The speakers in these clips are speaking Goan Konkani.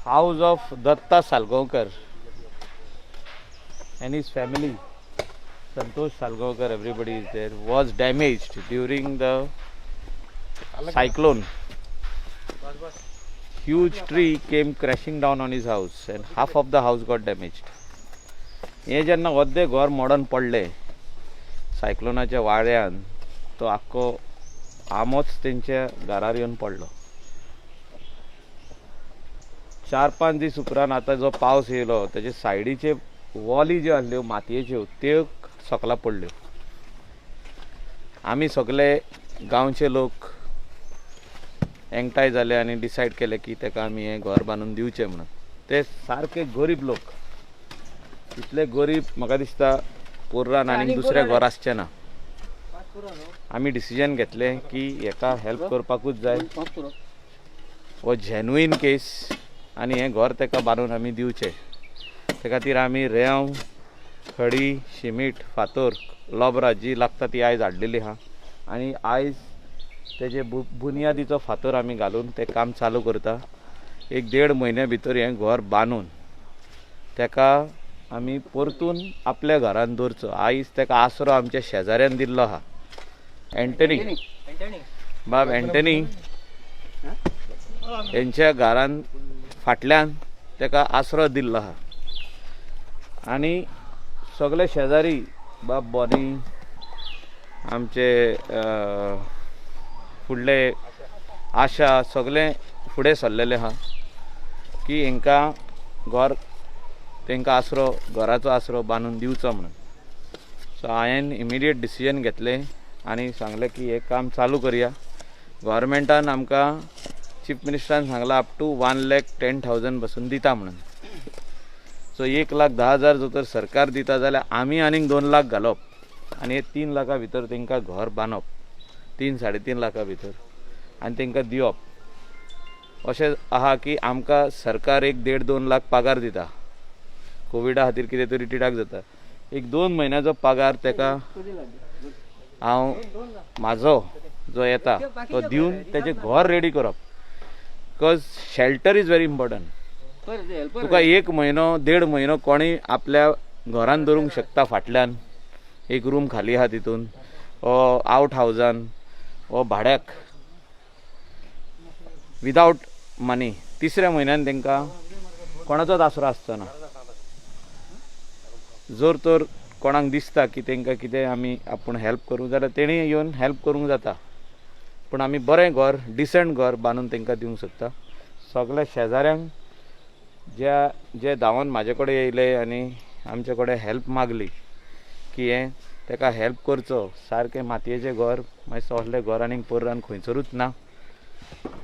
House of Datta Salgaonkar and his family, Santosh Salgaonkar, everybody is there, was damaged during the cyclone. Huge tree came crashing down on his house and half of the house got damaged. हे जेन्ना अर्दें घर मोडून पडलें सायक्लोनाच्या वाऱ्यान, तो आख्खो आंबोच तेंच्या घरार येवन पडलो. 4-5 दीस उपरांत आतां जो पावस येयलो तेजे सायडीचे वॉली ज्यो आसल्यो मातयेच्यो त्यो सकला पडल्यो. आमी सगळे गांवचे लोक एकठांय जाले आनी डिसायड केलें की तेका आमी हें घर बांदून दिवचें म्हणून. ते सारके गरीब लोक, इतले गरीब म्हाका दिसता पोर्रान आनी दुसरें घर आसचें ना. आमी डिसिजन घेतलें की हेका हेल्प करपाकूच जाय. हो जेन्युइन केस आनी हें घर तेका बांदून आमी दिवचें. ते खातीर आमी रेंव, खडी, शिमीट, फातर, लोबरां जी लागता ती आयज हाडलेली आहा आनी आयज तेजे बुनियादीचो फातर आमी घालून तें काम चालू करता. 1-1.5 म्हयन्या भितर हें घर बांदून तेका आमी परतून आपल्या घरान दवरचो. आयज तेका आसरो आमच्या शेजाऱ्यान दिल्लो आहा, एंटनी बाब एंटनी हेंच्या घरान फाटल्यान तेका आसरो दिल्लो आहा. आनी सगळे शेजारी बाब बॉनी, आमचे फुडले आशा, सगळे फुडें सरलेले आहा की हेंकां घर, तेंकां आसरो, घराचो आसरो बांदून दिवचो म्हणून. सो हांवें इमिडिएट डिसिजन घेतलें आनी सांगलें की हें काम चालू करया. गव्हर्मेंटान आमकां चीफ मिनिस्टरान सांगलां अप टू 1,10,000 पासून दिता म्हणून. सो 1,10,000 जर तर सरकार दिता जाल्यार आमी आनीक 2 लाख घालप आनी हे 3 लाखां भितर तेंकां घर बांदप, 3-3.5 लाखां भितर, आनी तेंकां दिवप. अशें आहा की आमकां सरकार 1-1.5-2 लाख पगार दिता. कोविडा खातीर कितें तरी टिडाक जाता. 1-2 म्हयन्याचो पगार तेका हांव म्हाजो जो येता तो दिवन तेजें घर रेडी करप. Because shelter is very important. तुका 1 म्हयनो 1.5 म्हयनो कोणूय आपल्या घरान दवरूंक शकता. फाटल्यान एक रूम खाली आहा तितून, वो आवट हावजान, वो भाड्याक, विदावट मनी. तिसऱ्या म्हयन्यान तेंकां कोणाचोच आसरो आसचो ना. जर तर कोणाक दिसता की तेंकां कितें आमी आपूण हेल्प करूं जाल्यार तेणी येवन हेल्प करूंक जाता. पूण आमी बरें घर, डिसंट घर बांदून तेंकां दिवंक सोदता. सगल्या शेजाऱ्यांक ज्या जे धांवन म्हाजे कडेन येयले आनी आमचे कडेन हेल्प मागली की हें तेका हेल्प करचो. सारकें मातयेचें घर, मागीर सोसलें घर आनीक पोर्रान खंयसरूच ना.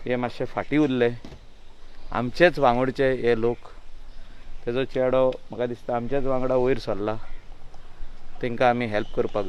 हे मातशे फाटीं उरले आमचेच वांगडचे हे लोक. तेजो चेडो म्हाका दिसता आमच्याच वांगडा वयर सरला. तेंकां आमी हेल्प करपाक जाय.